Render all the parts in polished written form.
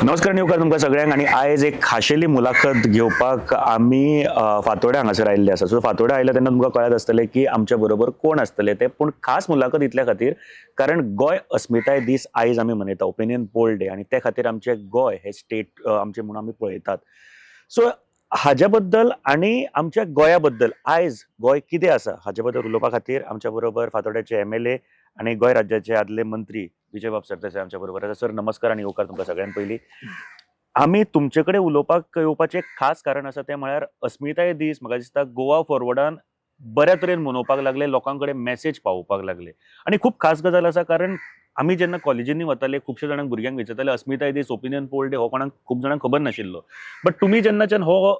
नमस्कार येवकार तुमकां सगळ्यांक आनी आयज एक खाशेली मुलाखत घेवपाक आमी फातोड्या हांगासर आयिल्ले आसा. सो फातोड्या आयले तेन्ना तुमकां कळत आसतलें की आमच्या बरोबर कोण आसतले ते, पूण खास मुलाखत इतल्या खातीर कारण गोंय अस्मिताय दीस आयज आमी मनयता, ओपिनियन पोल डे, आनी ते खातीर आमचे गोंय हे स्टेट आमचे म्हणून आमी पळयतात. सो हाज्या बद्दल आनी आमच्या गोंया बद्दल आयज गोंय कितें आसा हाजे बद्दल उलोवपा खातीर आमच्या बरोबर फातोड्याचे MLA आनी गोंय राज्याचे आदले मंत्री विजयबाब सरदेसाय आमच्या बरोबर आसा. सर नमस्कार आनी येवकार तुमकां सगळ्यान पयलीं. आमी तुमचे कडेन उलोवपाक येवपाचें खास कारण आसा तें म्हळ्यार अस्मिताय दीस म्हाका दिसता गोवा फॉरवर्डान बऱ्या तरेन मनोवपाक लागले, लोकां कडेन मॅसेज पावोवपाक लागले आनी खूब खास गजाल आसा कारण आमी जेन्ना कॉलेजींनी वताले खुबशे जाणांक भुरग्यांक विचारताले अस्मिताय दीस ओपिनियन पोल डे हो कोणाक खूब जाणांक खबर नाशिल्लो, बट तुमी जेन्नाच्यान हो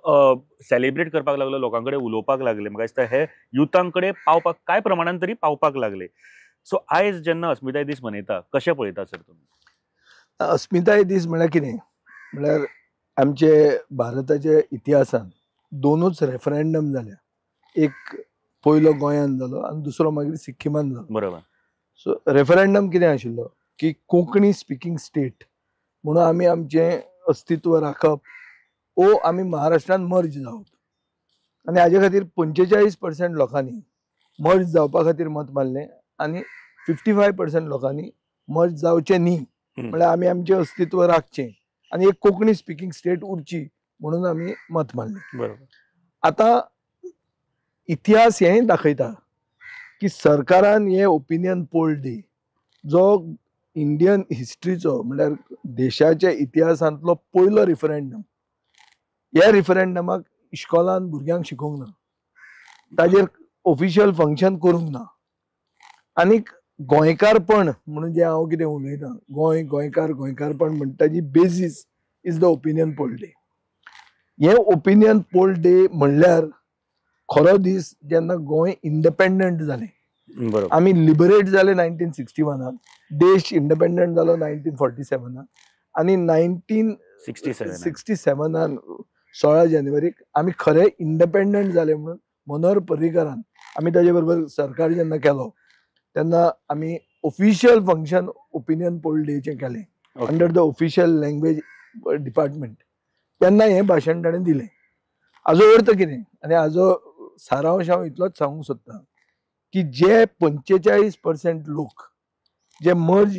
सेलिब्रेट करपाक लागलो, लोकां कडेन उलोवपाक लागले, म्हाका दिसता हे युथां कडेन पावपाक कांय प्रमाणान तरी पावपाक लागले. सो आयज जेन्ना अस्मिताय दीस मनयता कशें पळयता सर तुमी? अस्मिताय दीस म्हळ्यार कितें म्हळ्यार आमचे भारताच्या इतिहासान दोनूच रेफरेंडम जाल्या, एक पयलो गोंयांत जालो आनी दुसरो मागीर सिक्किमान जालो. बरोबर. सो रेफरेंडम कितें आशिल्लो की कोंकणी स्पिकींग स्टेट म्हणून आमी आमचें अस्तित्व राखप ओ आमी महाराष्ट्रान मर्ज जावप, आनी हाजे खातीर 45% लोकांनी मर्ज जावपा खातीर मत मारलें आनी 55% लोकांनी मर्ज जावचें न्ही, म्हळ्यार आमी आमचें अस्तित्व राखचें आनी एक कोंकणी स्पिकींग स्टेट उरची म्हणून आमी मत मारलें. बरोबर. आतां इतिहास हेंय दाखयता की सरकारान हे ओपिनियन पोल डे जो इंडियन हिस्ट्रीचो म्हळ्यार देशाच्या इतिहासांतलो पयलो रिफरेंडम, ह्या रिफरेंडमाक इश्कोलान भुरग्यांक शिकोवंक ना, ताजेर ऑफिशियल फंक्शन करूंक ना, आनीक गोंयकारपण म्हणून जें हांव कितें उलयतां, गोंय गोंयकार गोंयकारपण म्हणटा ताजी basis is the opinion poll day. हे ओपिनियन पोल डे म्हणल्यार खरो दीस जेन्ना गोंय इंडिपेंडंट जालें. बरोबर. आमी लिबरेट जाले 1961, देश इंडिपेंडंट जालो 1947 आनी 1967 16 जानेवारीक आमी खरे इंडिपेंडंट जाले म्हणून मनोहर पर्रीकरान आमी ताजे बरोबर सरकार जेन्ना केलो तेन्ना आमी ऑफिशियल फंक्शन ओपिनियन पोल डेचें केलें under the official language department. तेन्ना हें भाशण ताणें दिलें. हाजो अर्थ कितें आनी हाजो सारांश हांव इतलोच सांगूंक सोदतां की जे 45% लोक जे मर्ज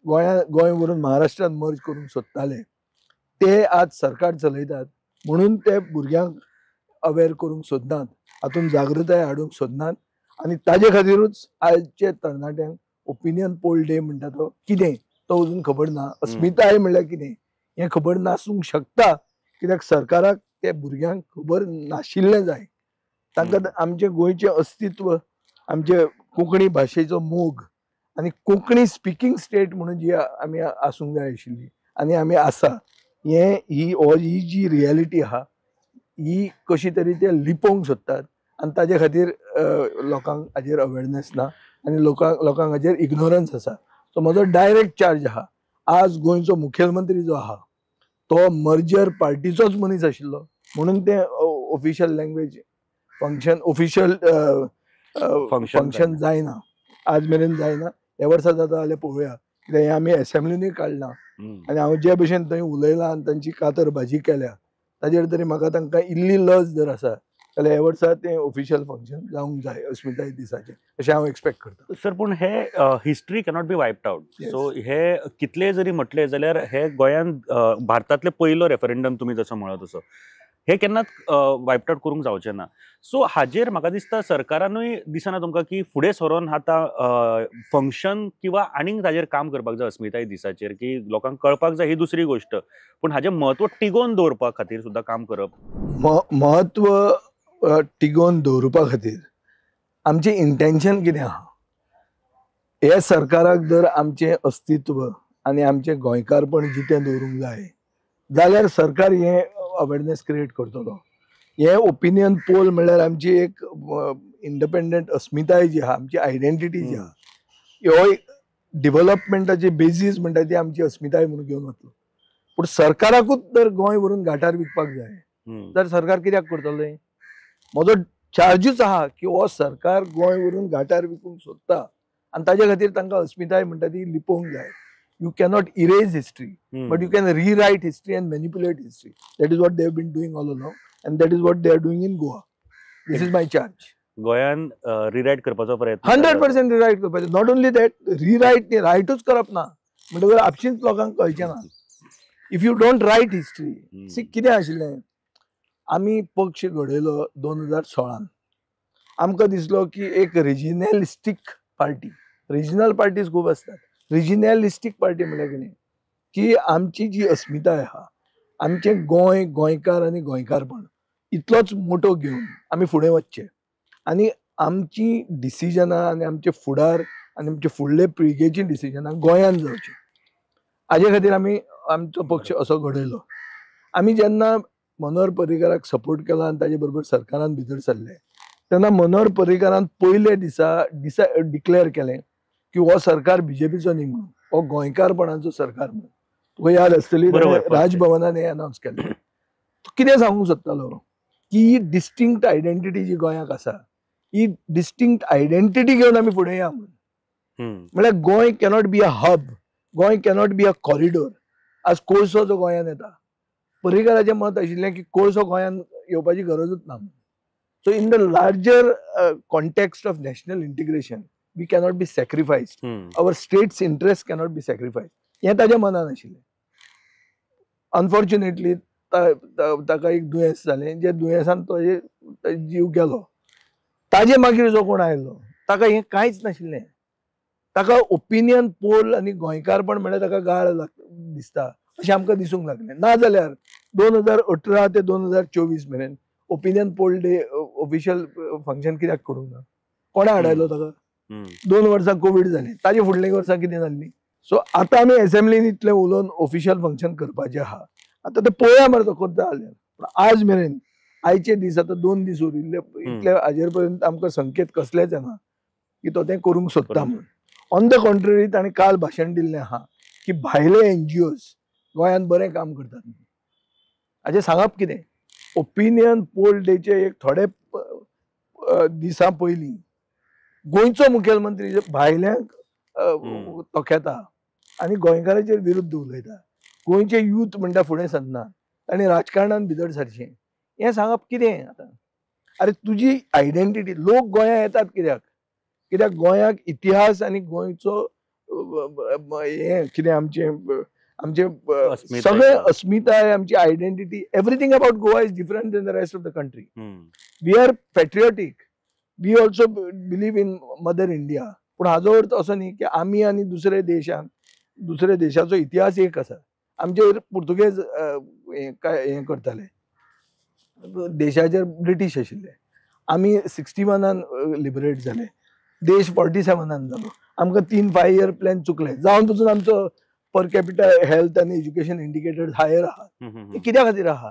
गोंय व्हरून महाराष्ट्रान मर्ज करूंक सोदताले ते आज सरकार चलयतात म्हणून ते भुरग्यांक अवेर करूंक सोदनात, हातूंत जागृताय हाडूंक सोदनात आनी ताजे खातीरूच आयचे तरणाट्यांक ओपिनियन पोल डे म्हणटा तो कितें तो अजून खबर ना, अस्मिताय म्हणल्यार कितें हें खबर नासूंक शकता, कित्याक सरकाराक ते भुरग्यांक खबर नाशिल्लें जाय. तांकां आमचें गोंयचें अस्तित्व, आमचे कोंकणी भाशेचो मोग आनी कोंकणी स्पिकींग स्टेट म्हणून जी आमी आसूंक जाय आशिल्ली आनी आमी आसा, हें ही जी रियलिटी आहा ही कशी तरी ते लिपोवंक सोदतात आनी ताजे खातीर लोकांक हाजेर अवेरनेस ना आनी लोकांक हाजेर इग्नोरन्स आसा. सो म्हजो डायरेक्ट चार्ज आहा, आज गोंयचो मुखेलमंत्री जो आहा तो मर्जर पार्टीचोच मनीस आशिल्लो म्हणून ते official language function official function जायना, आज मेरेन जायना. ह्या वर्सा जाता जाल्यार पळोवया, कित्याक हें आमी एसेंब्लीनूय काडलां आनी हांव जे भशेन थंय उलयलां आनी तांची कातर भाजी केल्या ताजेर तरी म्हाका तांकां इल्ली लज जर आसा जाल्यार ह्या वर्सा तें ऑफिशियल फंक्शन जावंक जाय अस्मिताय दिसाचें, अशें हांव एक्सपेक्ट करता. सर पूण हे history cannot be wiped out. So हे कितले जरी म्हटले जाल्यार हे गोंयान भारतांतले पयलो रेफरेंडम तुमी जसो म्हळो तसो हे केन्नाच वायप्ड आउट करूंक जावचें ना. सो हाजेर म्हाका दिसता सरकारानूय दिसना तुमकां की फुडें सरोन आतां फंक्शन किंवा आनीक ताजेर काम करपाक जाय अस्मिताय दिसाचेर की लोकांक कळपाक जाय ही दुसरी गोश्ट, पूण हाजें म्हत्व टिगोवन दवरपा खातीर सुद्दां काम करप. म्हत्व टिगोवन दवरुपा खातीर आमचें इंटेन्शन कितें आहा, हे सरकाराक जर आमचें अस्तित्व आनी आमचें गोंयकारपण जितें दवरूंक जाय जाल्यार सरकार हें अवेरनेस क्रिएट करतलो. हे ओपिनियन पोल म्हणल्यार आमची एक इंडिपेंडंट अस्मिताय जी आहा, आमची आयडेंटिटी जी आहा, ह्यो डिवलपमेंटाची बेजीस म्हणटा ती आमची अस्मिताय म्हणून घेवन वतलो. पूण सरकाराकूच जर गोंय व्हरून घाटार विकपाक जाय तर सरकार कित्याक करतलें? म्हजो चार्जूच आहा की हो सरकार गोंय व्हरून घाटार विकूंक सोदता आनी ताजे खातीर तांकां अस्मिताय म्हणटा ती लिपोवंक जाय. You cannot erase history, but you can rewrite history and manipulate history. That is what they have been doing all along and that is what they are doing in Goa. This is my charge. गोंयान रिरायट करपाचो प्रयत्न, 100% rewrite करपाचो. Not only that, rewrite न्ही, रायटूच करप ना म्हणटकर आपशींच लोकांक कळचें ना. If you don't write history, see कितें आशिल्लें, आमी पक्ष घडयलो 2016. आमकां दिसलो की एक रिजिनलिस्टीक पार्टी, रिजनल पार्टीज खूब आसतात, रिजिनलिस्टीक पार्टी म्हणल्यार कितें की आमची जी अस्मिताय आहा, आमचें गोंय, गोंयकार आनी गोंयकारपण इतलोच मोटो घेवन आमी फुडें वचचें आनी आमची डिसिजनां आनी आमचे फुडार आनी आमचे फुडले पिळगेची डिसिजनां गोंयांत जावची, हाजे खातीर आमी आमचो पक्ष असो घडयलो. आमी जेन्ना मनोहर पर्रीकाराक सपोर्ट केलो आनी ताजे बरोबर सरकारान भितर सरले तेन्ना मनोहर पर्रीकारान पयले दिसा दिसा डिक्लेअर केलें की हो सरकार बीजेपीचो न्ही म्हणून, हो गोंयकारपणाचो सरकार म्हणून. तुका याद आसतली, राजभवनान हें अनावन्स केलें. तो कितें सांगूंक सोदतालो की ही डिस्टिंक्ट आयडेंटिटी जी गोंयाक आसा, ही डिस्टिंक्ट आयडेंटिटी घेवन आमी फुडें या म्हणून. म्हळ्यार Goa cannot be a hub, Goa cannot be a corridor. आज कोळसो जो गोंयांत येता, पर्रीकाराचें मत आशिल्लें की कोळसो गोंयांत येवपाची गरजूच ना. So in the larger context of national integration we cannot be sacrificed, our state's interest cannot be sacrificed, हें ताज्या मनान आशिल्लें. अनफॉर्च्युनेटली ताका एक दुयेंस जालें, जे दुयेंसान तो जीव गेलो. ताजे मागीर जो कोण आयलो ताका हें कांयच नाशिल्लें. ताका ओपिनियन पोल आनी गोंयकारपण म्हळ्यार ताका गाळ दिसता अशें आमकां दिसूंक लागलें. नाजाल्यार 2018 ते 2024 मेरेन opinion poll day official function कित्याक करूंक ना? कोणें हाडायलो ताका? 2 वर्सां कोवीड जालें, ताजे फुडले वर्सां कितें जाल्लीं? सो आतां आमी एसेंब्लीन इतलें उलोवन ऑफिशियल फंक्शन करपाचें आहा. आतां तें पळोवया मरे तो करता जाल्यार. पूण आज मेरेन आयचे दीस आतां 2 दीस उरिल्ले, इतले हाजेर पर्यंत आमकां संकेत कसलेच येना की तो तें करूंक सोदता म्हणून. ऑन the contrary ताणें काल भाशण दिल्लें आहा की भायले एनजीओज गोंयांत बरें काम करतात. हाजें सांगप कितें, ओपिनियन पोल डेचे एक थोडे दिसां पयलीं गोंयचो मुखेलमंत्री भायल्यांक तोखेता आनी गोंयकाराचेर विरुद्ध उलयता. गोंयचे यूथ म्हणटा फुडें सरना, ताणें राजकारणान भितर सरचें, हें सांगप कितें आतां? अरे तुजी आयडेंटिटी, लोक गोंया येतात कित्याक? कित्याक गोंयाक इतिहास आनी गोंयचो हें कितें आमचें आमचे सगळे अस्मिताय, आमची identity, everything about Goa is different than the rest of the country. We are patriotic, we also believe in mother India. पूण हाजो अर्थ असो न्ही की आमी आनी दुसरे देशान, दुसऱ्या देशाचो इतिहास एक आसा. आमचेर पुर्तुगेज हें करताले, देशाचेर ब्रिटीश आशिल्ले. आमी 61 लिबरेट जाले, देश 47 जालो. आमकां 3 5 इयर प्लॅन चुकले जावन पसून आमचो पर कॅपिटा हेल्थ आनी एज्युकेशन इंडिकेटर हायर आहा. ते कित्या खातीर आहा?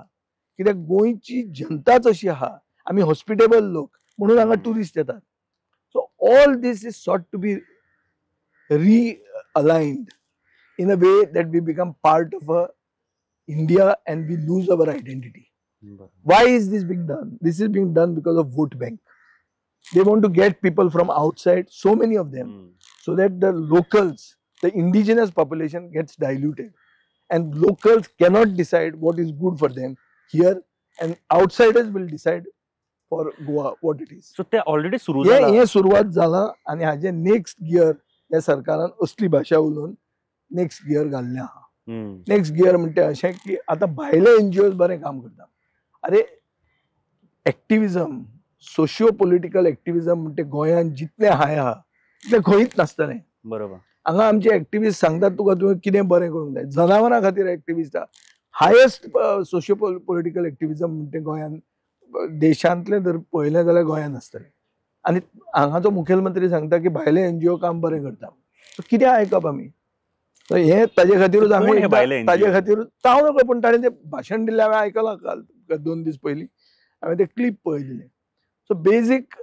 कित्याक गोंयची जनताच अशी आहा, आमी हॉस्पिटेबल लोक म्हणून हांगा ट्युरिस्ट येतात. So all this is sought to be realigned in a way that we become part of a India and we lose our identity. Why is this being done? This is being done because of vote bank. They want to get people from outside, so many of them, so that the locals, the indigenous population gets diluted and locals cannot decide what is good for them here and outsiders will decide for Goa what it is. So ते already सुरू जाला. हे सुरवात जाला आनी हाजे next gear ह्या सरकारान असली भाशा उलोवन नेक्स्ट गियर घाल्लें आहा. नेक्स्ट गियर म्हणटा अशें की आतां भायले एनजीओज बरें काम करता. अरे एक्टिविजम, सोशियो पॉलिटिकल एक्टिविजम म्हणटे गोंयांत जितलें हाय आहा तितलें खंयच नासतलें. बरोबर. हांगा आमचे एक्टिविस्ट सांगतात तुका तुवें कितें बरें करूंक जाय. जनावरां खातीर एक्टिविस्ट आहा. हायेस्ट सोशियो पॉलिटिकल एक्टिविजम म्हणटे गोंयांत, देशांतलें जर पळयलें जाल्यार गोंयांत आसतलें. आनी हांगाचो मुखेलमंत्री सांगता की भायले एनजीओ काम बरें करता. सो कितें आयकप आमी? हें ताजे खातीरूच आमी ताजे खातीरूच हांव नकळो, पूण ताणें तें भाशण दिल्लें हांवें आयकलां काल 2 दीस पयलीं हांवें तें क्लिप पळयलें. सो बेजीक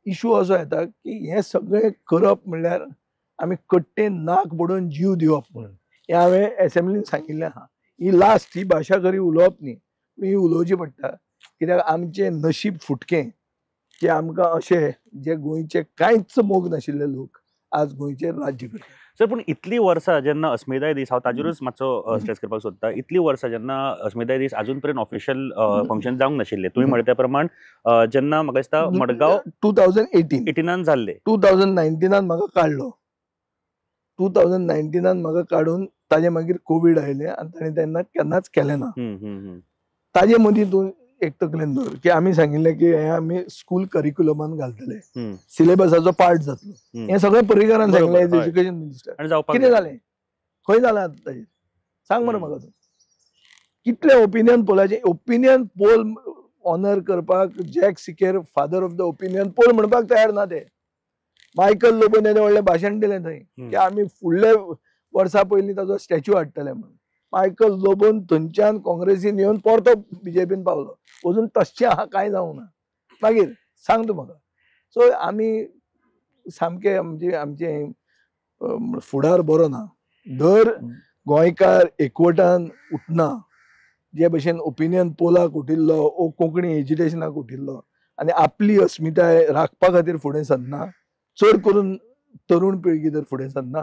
इशू असो येता की हें सगळें करप म्हणल्यार आमी कट्टे नाक बडोवन जीव दिवप म्हणून हें हांवें एसेंब्लीन सांगिल्लें आहा. ही लास्ट ही भाशा खरी उलोवप न्ही, पूण ही उलोवची पडटा कित्याक आमचें नशीब फुटकें की आमकां अशे जे गोंयचे कांयच मोग नाशिल्ले लोक आज गोंयचेर राज्य करता. सर, पूण इतलीं वर्सां जेन्ना अस्मिताय दीस, हांव ताजेरूच मातसो स्ट्रेस करपाक सोदता, इतलीं वर्सां जेन्ना अस्मिताय दीस अजून पर्यंत ऑफिशियल फंक्शन जावंक नाशिल्लें, तुमी म्हणटा त्या प्रमाण जेन्ना म्हाका दिसता मडगांव 2018 एटिनान जाल्लें, 2019 म्हाका काडलो, 2019 म्हाका काडून ताजे मागीर कोवीड आयलें आनी ताणें तेन्ना केन्नाच केलें ना. ताजे मदीं तूं एक तकलेन दवर की आमी सांगिल्लें की हें आमी स्कूल करिक्युलमान घालतले, सिलेबसाचो पार्ट जातलो, हें सगळें पर्रीकरान सांगलें एज एज्युकेशन मिनिस्टर. कितें जालें, खंय जालां आतां ताजेर सांग मरे म्हाका तूं. कितले ओपिनियन पोलाचे, ओपिनियन पोल ऑनर करपाक Jack Sequeira father of the opinion poll म्हणपाक तयार ना ते. मायकल लोबोन येदें व्हडलें भाशण दिलें थंय की आमी फुडले वर्सा पयलीं ताजो स्टॅच्यू हाडटले म्हणून. मायकल लोबोन थंयच्यान काँग्रेसीन येवन परतो बीजेपीन पावलो, अजून तशें आहा, कांय जावंक ना. मागीर सांग तूं म्हाका. सो आमी सामके आमचे आमचे फुडार बरो ना. दर गोंयकार एकवटान उठना, जे भशेन ओपिनियन पोलाक उठिल्लो ओ कोंकणी एजिटेशनाक उठिल्लो आनी आपली अस्मिताय राखपा खातीर फुडें सरना, चड करून तरुण पिळगी जर फुडें सरना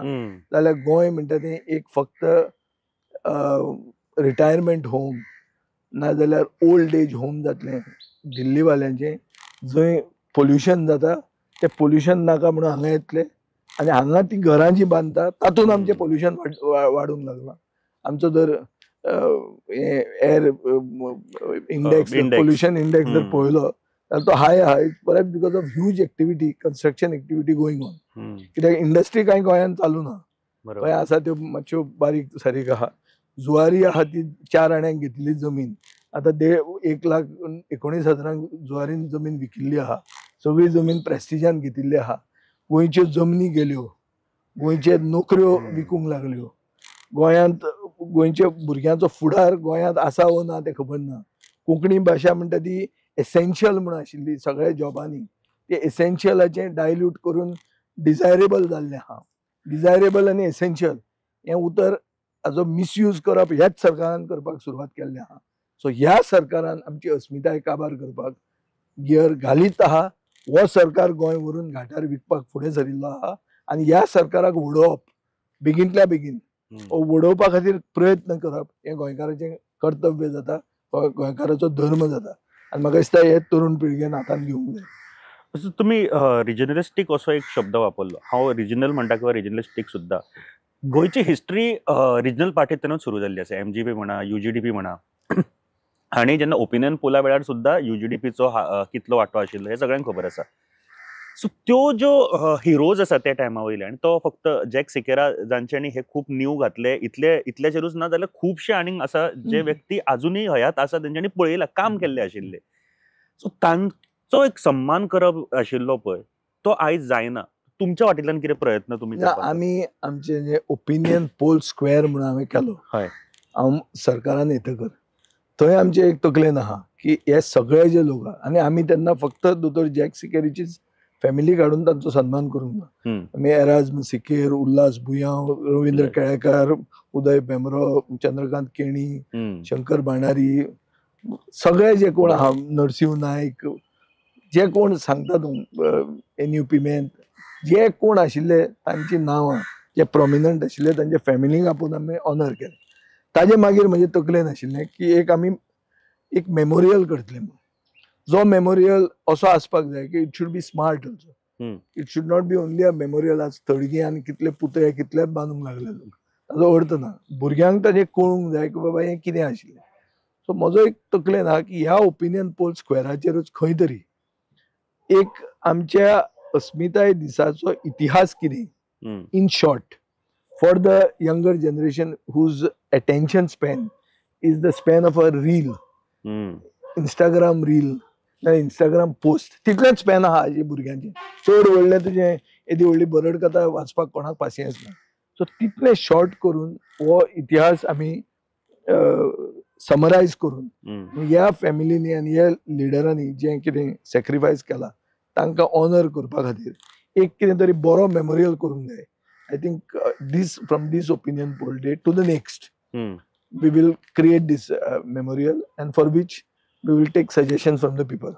जाल्यार गोंय म्हणटा तें एक फक्त रिटायरमेंट होम नाजाल्यार ओल्ड एज होम जातलें दिल्लीवाल्यांचें, जंय पोल्युशन जाता तें पोल्युशन नाका म्हणून हांगा येतले आनी हांगा ती घरां जीं बांदता तातूंत आमचें पोल्युशन वाडूंक लागलां. आमचो जर एयर इंडेक्स, पोल्युशन इंडेक्स जर पळयलो जाल्यार तो हाय आहा, परत because of huge activity, construction activity going on. कित्याक इंडस्ट्री कांय गोंयांत चालू ना, खंय आसा त्यो मातश्यो बारीक सारीक आहा. जुवारी आहा ती 4 आण्यांक घेतिल्ली जमीन आतां 1,19,000 जुवारीन जमीन विकिल्ली आहा, सगळी जमीन प्रेस्टिजान घेतिल्ली आहा. गोंयच्यो जमनी गेल्यो, गोंयच्यो नोकऱ्यो विकूंक लागल्यो, गोंयांत गोंयच्या भुरग्यांचो फुडार गोंयांत आसा वो ना तें खबर ना. कोंकणी भाशा म्हणटा ती एसेन्शियल म्हणून आशिल्ली सगळ्या जॉबांनी, ते एसेन्शियलाचें डायल्यूट करून डिजायरेबल जाल्लें आहा. डिजायरेबल आनी एसेन्शियल हें उतर हाजो मिसयूज करप ह्याच सरकारान करपाक सुरवात केल्ली आहा. सो ह्या सरकारान आमची अस्मिताय काबार करपाक गियर घालीत आहा. हो सरकार गोंय व्हरून घाटार विकपाक फुडें सरिल्लो आहा आनी ह्या सरकाराक उडोवप बेगीनतल्या बेगीन उडोवपा खातीर प्रयत्न करप हें गोंयकाराचें कर्तव्य जाता, गोंयकाराचो धर्म जाता आनी म्हाका दिसता हे तरुण पिळगेन हातान घेवंक जाय. तुमी रिजनलिस्टीक असो एक शब्द वापरलो, हांव रिजनल म्हणटा किंवा रिजनलिस्टीक सुद्दां. गोंयची हिस्ट्री रिजनल पार्टींतल्यानूच सुरू जाल्ली आसा, एमजीपी म्हणा, युजीडीपी म्हणा, आनी जेन्ना ओपिनियन पोला वेळार सुद्दां युजीडीपीचो कितलो वांटो आशिल्लो हें सगळ्यांक खबर आसा. सो त्यो ज्यो हिरोज आसा त्या टायमा वयले, आनी तो फक्त जॅक सिकेरा जांच्यांनी हे खूब नीव घातले इतले इतल्याचेरूच ना जाल्यार खुबशे आनीक आसा जे व्यक्ती आजुनूय हयात आसा तेंच्यांनी पळयला, काम केल्ले आशिल्ले. सो तांचो एक सम्मान करप आशिल्लो पळय तो आयज जायना. तुमच्या वाटेंतल्यान कितें प्रयत्न तुमी? आमी आमचे जे ओपिनियन पोल स्क्वेअर म्हणून हांवें केलो, हांव सरकारान येतकर थंय आमचे एक तकलेन आहा की हे सगळे जे लोक आहा, आनी आमी तेन्ना फक्त दोतोर जॅक सिकेरीचीच फॅमिली काडून तांचो सन्मान करूंक ना. आमी एराज्म सिकेर, उल्हास बुयांव, रविंद्र केळेकार, उदय भेंब्रो, चंद्रकांत केणी, शंकर भांडारी, सगळे जे कोण आहा, नरसिंह नायक, जे कोण सांगता तूं एन यू पिमेंत जे कोण आशिल्ले तांची नांवां जे प्रोमिनंट आशिल्ले तांच्या फॅमिलीक आपोवन आमी ऑनर केलें. ताजे मागीर म्हजे तकलेन आशिल्लें की एक आमी एक मेमोरियल करतले म्हणून, जो मेमोरियल असो आसपाक जाय की it should be smart also, it should not be only a memorial. आज थडगी आनी कितले पुतळे कितले बांदूंक लागले लोक, ताजो अर्थ ना. भुरग्यांक ताजें कळूंक जाय की बाबा हें कितें आशिल्लें. सो म्हजो एक तकलेन आहा की ह्या ओपिनियन पोल स्क्वेराचेरूच खंय तरी एक आमच्या अस्मिताय दिसाचो इतिहास कितें in short for the younger generation whose attention span is the span of a reel, Instagram reel, Instagram post, तितलेंच स्पॅन आहा हाजे भुरग्यांचें. चड व्हडलें तुजें येदी व्हडली बरड कथा वाचपाक कोणाक पासियेंस ना. सो तितलें शॉर्ट करून हो इतिहास आमी समरायज करून ह्या फॅमिलीनी आनी ह्या लिडरांनी जें कितें सॅक्रिफायस केलां तांकां ऑनर करपा खातीर एक कितें तरी बरो मेमोरियल करूंक जाय. I think this from this opinion poll day to the next we will create this memorial and for which we will take suggestions from the people.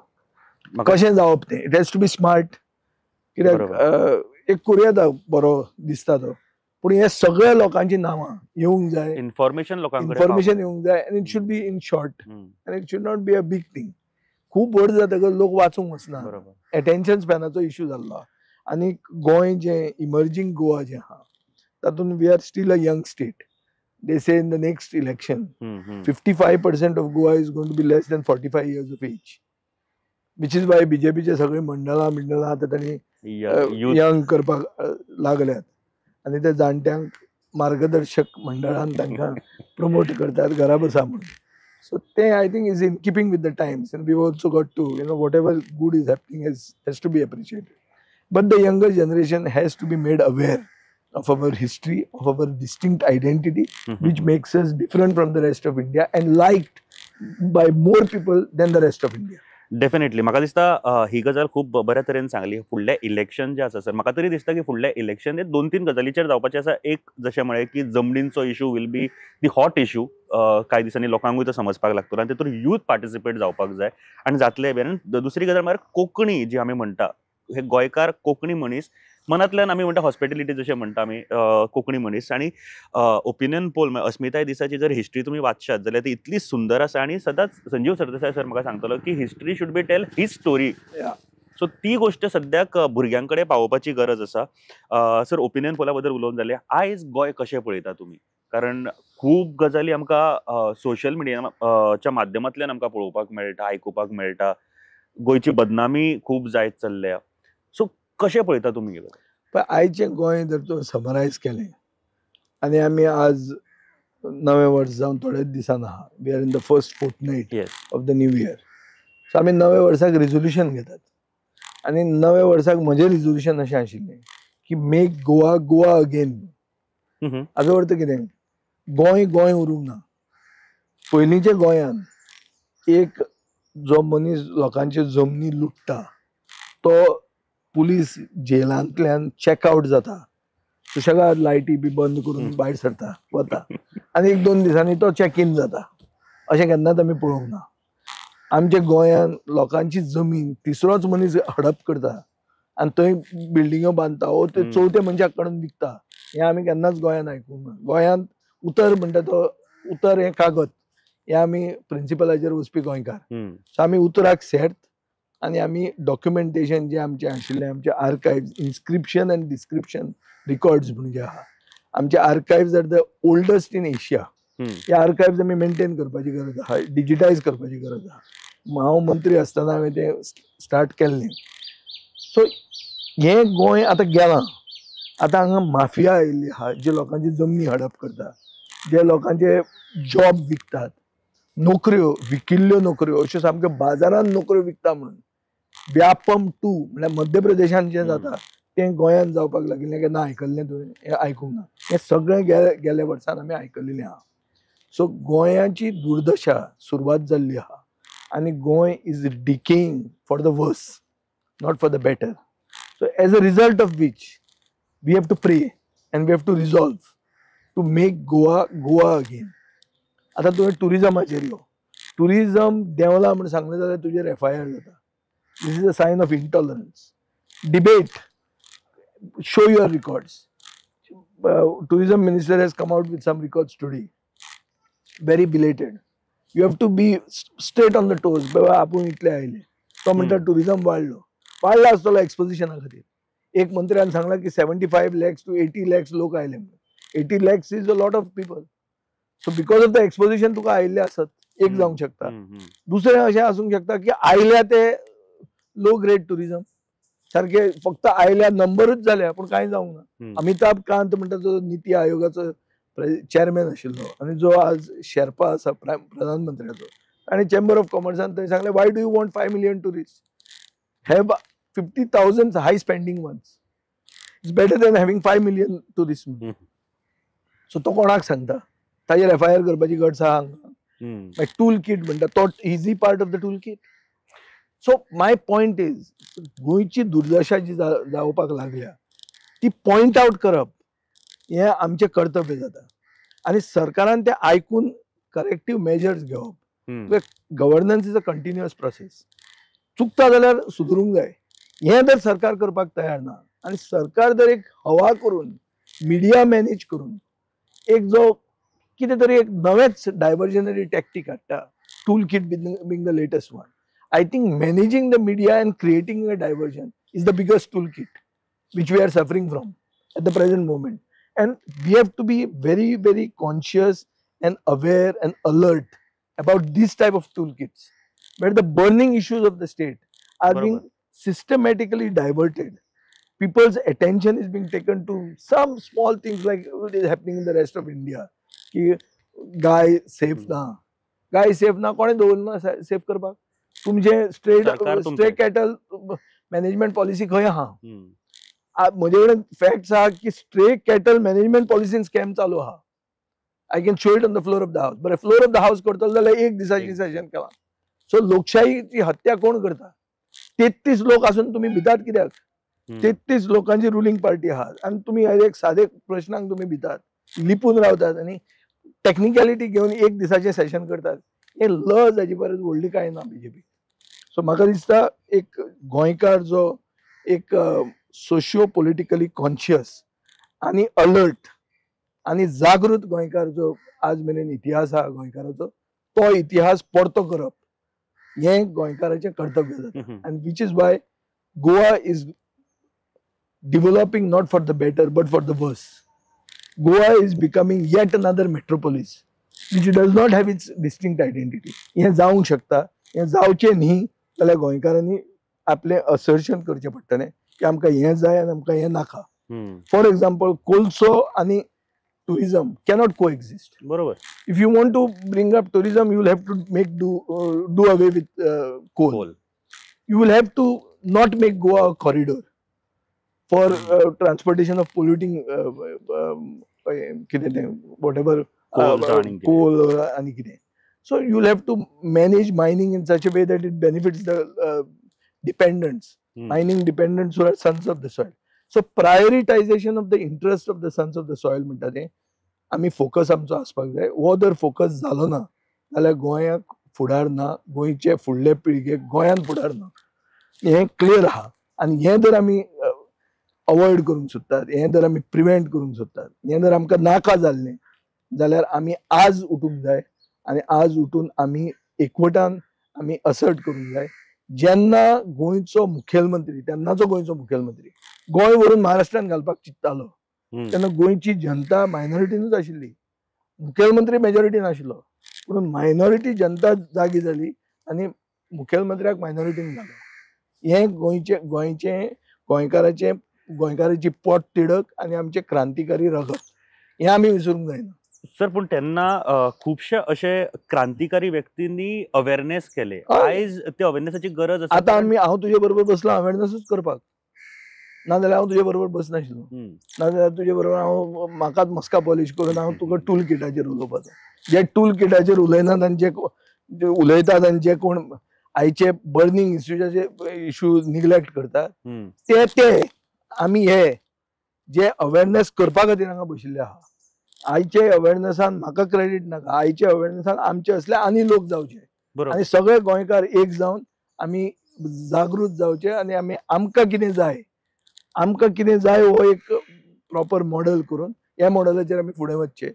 कशें जावप तें, it has to be smart. कित्याक एक करूं बरो दिसता तो, पूण हे सगळ्या लोकांची नांवां येवंक जाय, इन्फॉर्मेशन लोकांक इन्फॉर्मेशन येवंक जाय, आनी it should be in short आनी it should not be a big thing. खूब व्हड जातकच लोक वाचूंक वचना, एटेन्शन स्पॅनाचो इशू जाल्लो. आनी गोंय जें इमर्जींग गोवा जें आहा तातूंत we are still a young state. They say in the next election 55% of Goa is going to be less than 45 years of age, which is why बीजेपीचे सगळे मंडळां मिंडळां आतां तांणी यंग करपाक लागल्यात आनी त्या जाणट्यांक मार्गदर्शक मंडळान तांकां प्रमोट करतात घरा बसा म्हणून. सो ते I think is in keeping with the times, and we also got to you know whatever good is happening has to be appreciated, but the younger generation has to be made aware of our history, of our distinct identity, which makes us different from the rest of India and liked by more people than the rest of India. Definitely म्हाका दिसता ही गजाल खूब बऱ्या तरेन सांगली. फुडलें election जें आसा sir, म्हाका तरी दिसता की फुडलें इलेक्शन हे 2-3 गजालीचेर जावपाचें आसा. एक जशें म्हळें की जमनींचो issue will be the hot issue, कांय दिसांनी लोकांकूय तो समजपाक लागतलो आनी तितून यूथ पार्टिसिपेट जावपाक जाय आनी जातलें बी. आनी दुसरी गजाल म्हळ्यार कोंकणी जी आमी म्हणटा, हे गोंयकार कोंकणी मनीस मनांतल्यान आमी म्हणटा हॉस्पिटॅलिटी जशें म्हणटा आमी कोंकणी मनीस. आनी ओपिनियन पोल अस्मिताय दिसाची जर हिस्ट्री तुमी वाचशात जाल्यार ती इतली सुंदर आसा. आनी सदांच संजीव सरदेसाय सर म्हाका सांगतलो की history should be tell his story. So ती गोश्ट सद्याक भुरग्यां कडेन पावोवपाची गरज आसा. सर ओपिनियन पोला बद्दल उलोवन जालें, आयज गोंय कशें पळयता तुमी? कारण खूब गजाली आमकां सोशल मिडियाच्या माध्यमांतल्यान आमकां पळोवपाक मेळटा, आयकुपाक मेळटा, गोंयची बदनामी खूब जायत चल्ल्या. सो कशें पळयता तुमी? पण आयचें गोंय जर तूं समरायज केलें, आनी आमी आज नवें वर्स जावन थोडेच दिसान आहा, we are in the first fortnight of the new year. So आमी नव्या वर्साक रिजोल्युशन घेतात आनी नव्या वर्साक म्हजें रिजोल्युशन अशें आशिल्लें की मेक गोवा गोवा अगेन. हाजो अर्थ कितें, गोंय गोंय उरूंक ना. पयलींच्या गोंयांत एक जो मनीस लोकांच्यो जमनी लुट्टा तो पुलीस जेलांतल्यान चॅकआवट जाता, सुशेगाद लायटी बी बंद करून भायर सरता वता आनी 1-2 दिसांनी तो चॅक इन जाता. अशें केन्नाच आमी पळोवंक ना. आमच्या गोंयांत लोकांची जमीन तिसरोच मनीस हडप करता आनी थंय बिल्डिंग्यो बांदता वो ते चवथ्या मनशाक काडून विकता, हें आमी केन्नाच गोंयांत आयकूंक ना. गोंयांत उतर म्हणटा तो उतर हें कागद, हें आमी प्रिंसिपलाचेर वचपी गोंयकार. सो आमी उतराक सेर्त आनी आमी डॉक्युमेंटेशन जें आमचें आशिल्लें, आमचे आर्कायव्स, इन्स्क्रिप्शन आनी डिस्क्रिप्शन रिकॉर्ड्स म्हणून जे आहा, आमचे archives are the oldest in Asia. हे आर्कायव्स आमी मेनटेन करपाची गरज आहा, डिजिटायज करपाची गरज आहा. हांव मंत्री आसतना हांवें तें स्टार्ट केल्लें. सो हें गोंय आतां गेलां. आतां हांगा माफिया आयिल्ली आहा जे लोकांची जमनी हडप करता, जे लोकांचे जॉब विकतात, नोकऱ्यो विकिल्ल्यो नोकऱ्यो अश्यो सामक्यो बाजारांत नोकऱ्यो विकता म्हणून. व्यापम 2 म्हळ्यार मध्य प्रदेशान जें जाता तें गोंयांत जावपाक लागिल्लें केन्ना आयकल्लें तुवें? हें आयकूंक ना. हें सगळें गेल्या वर्सान आमी आयकल्लें आहा. सो गोंयाची दुर्दशा सुरवात जाल्ली आहा आनी Goa is decaying for the worse, not for the better. So as a result of which we have to pray and we have to resolve to make Goa Goa again. आतां तुवें ट्युरिजमाचेर यो, tourism देंवला म्हूण सांगलें जाल्यार तुजेर FIR जाता. This is a sign of intolerance. Debate, show your records. Tourism minister has come out with some records today, very belated. You have to be straight on the toes. बाबा आपूण इतले आयले, तो म्हणटा ट्युरिजम वाडलो, वाडला आसतलो एक्सपोजिशना खातीर. एक मंत्र्यान सांगलां की 75 lakhs to 80 lakhs लोक आयले म्हणून. 80 lakhs is a lot of people. So because of the exposition तुका आयिल्ले आसत, एक जावंक शकता. दुसरें अशें आसूंक शकता की आयल्या ते लो ग्रेड ट्युरिजम सारके फक्त आयल्या नंबरूच जाल्या पूण कांय जावंक ना. अमिताभ कांत म्हणटा जो निती आयोगाचो चेअरमॅन आशिल्लो आनी जो आज शेर्पा आसा प्रधानमंत्र्याचो, आनी चेंबर ऑफ कॉमर्सान थंय सांगलें, why do you want 5 million tourist, have 50,000 high spending ones, it's better than having 5 million tourist. So तो कोणाक सांगता? ताजेर एफआयआर करपाची गरज आहा हांगा. मागीर टूल किट म्हणटा तो easy part of the tool kit. So my point is, गोंयची दुर्दशा जी जावपाक लागल्या ती पॉयंट आवट करप हें आमचें कर्तव्य जाता आनी सरकारान तें आयकून करेक्टीव मेजर्स घेवप. Governance is a continuous process. चुकता जाल्यार सुदरूंक जाय. हें जर सरकार करपाक तयार ना आनी सरकार जर एक हवा करून मिडिया मॅनेज करून एक जो कितें तरी एक नवेंच डायवर्जनरी टॅक्टीक हाडटा, tool kit being the latest one. I think managing the media and creating a diversion is the biggest tool kit which we are suffering from at the present moment. And we have to be very, very conscious and aware and alert about this type of toolkits, where the burning issues of the state are being systematically diverted. People's attention is being taken to some small things like what is happening in the rest of India. की गाय safe ना, गाय safe ना, कोणें दवरना safe करपाक? तुमचे stray cattle management policy खंय आहा? म्हजे कडेन फॅक्ट्स आहा की स्ट्रे कॅटल मॅनेजमेंट पॉलिसीन स्कॅम चालू आहा. I can show it on the floor of the house. बरें, फ्लोर ऑफ the house करतलो जाल्यार एक दिसाची सेशन केला. सो लोकशाहीची हत्या कोण करता? 33 लोक आसून तुमी भितात कित्याक? 33 लोकांची रुलींग पार्टी आहा आनी तुमी एक सादे प्रश्नांक तुमी भितात, लिपून रावतात आनी टॅक्निकलिटी घेवन एक दिसाचें सेशन करतात. हे लज हाची परस व्हडली कांय ना बीजेपी. सो म्हाका दिसता एक गोंयकार जो एक सोशियो पॉलिटिकली कॉन्शियस आनी अलर्ट आनी जागृत गोंयकार जो आज मेरेन इतिहास आहा गोंयकाराचो, तो इतिहास परतो करप हें गोंयकाराचें कर्तव्य जाता. And which is why Goa is developing not for the better but for the worse. Goa is becoming yet another metropolis which does not have its distinct identity. हें जावंक शकता, हें जावचें न्ही जाल्यार गोंयकारांनी आपलें असर्शन करचें पडटलें की आमकां हें जाय आनी आमकां हें नाका. फॉर एग्जाम्पल, कोळसो आनी टुरिझम कॅनॉट को एक्झिस्ट. बरोबर. If you want to bring up tourism, you will have to make do away with coal. You will have to not make Goa a corridor for transportation of polluting कितें तें whatever coal आनी कितें. So you will have to manage mining in such a way that it benefits the dependents, mining dependents who are sons of the soil. So prioritization of the interest of the sons of the soil म्हणटा तें आमी focus आमचो आसपाक जाय. हो जर focus जालो ना जाल्यार गोंयाक फुडार ना, गोंयचे फुडले पिळगेक गोंयान फुडार ना, हें क्लियर आहा. आनी हें जर आमी अवॉयड करूंक सोदतात, हें जर आमी प्रिवेंट करूंक सोदतात, हें जर आमकां नाका जाल्लें जाल्यार आमी आज उठूंक जाय आनी आज उठून आमी एकवटान आमी असर्ट करूंक जाय. जेन्ना गोंयचो मुखेलमंत्री, तेन्नाचो गोंयचो मुखेलमंत्री गोंय व्हरून महाराष्ट्रान घालपाक चिंत्तालो तेन्ना गोंयची जनता मायनॉरिटीनूच आशिल्ली, मुखेलमंत्री मेजॉरिटी नाशिल्लो, पूण मायनॉरिटी जनता जागी जाली आनी मुखेलमंत्र्याक मायनॉरिटीन घालो. हें गोंयचें गोंयचें गोंयकाराचें गोंयकाराची पोट तिडक आनी आमचें क्रांतिकारी रगत हें आमी विसरूंक जायना. सर, पूण तेन्ना खुबशे अशे क्रांतिकारी व्यक्तींनी अवेरनेस केले. आयज त्या अवेरनेसाची गरज आसा. आतां आमी, हांव तुजे बरोबर बसला अवेरनेसूच करपाक, नाजाल्यार हांव तुजे बरोबर बसनाशिल्लो, नाजाल्यार तुजे बरोबर हांव म्हाकाच मस्का पॉलिश करून हांव तुका टूल किटाचेर उलोवपाचो. जे टूल किटाचेर उलयनात आनी जे उलयतात आनी जे कोण आयचे बर्निंग इश्यूजाचे इश्यू निग्लेक्ट करतात ते ते आमी हे जे अवेरनेस करपा खातीर हांगा बशिल्ले आहा. आयचे अवेरनेसान म्हाका क्रेडीट नाका, आयचे अवेरनेसान आमचे असले आनी लोक जावचे आनी सगळे गोंयकार एक जावन आमी जागृत जावचे आनी आमी आमकां कितें जाय, आमकां कितें जाय हो एक प्रॉपर मॉडल करून ह्या मॉडलाचेर आमी फुडें वचचें.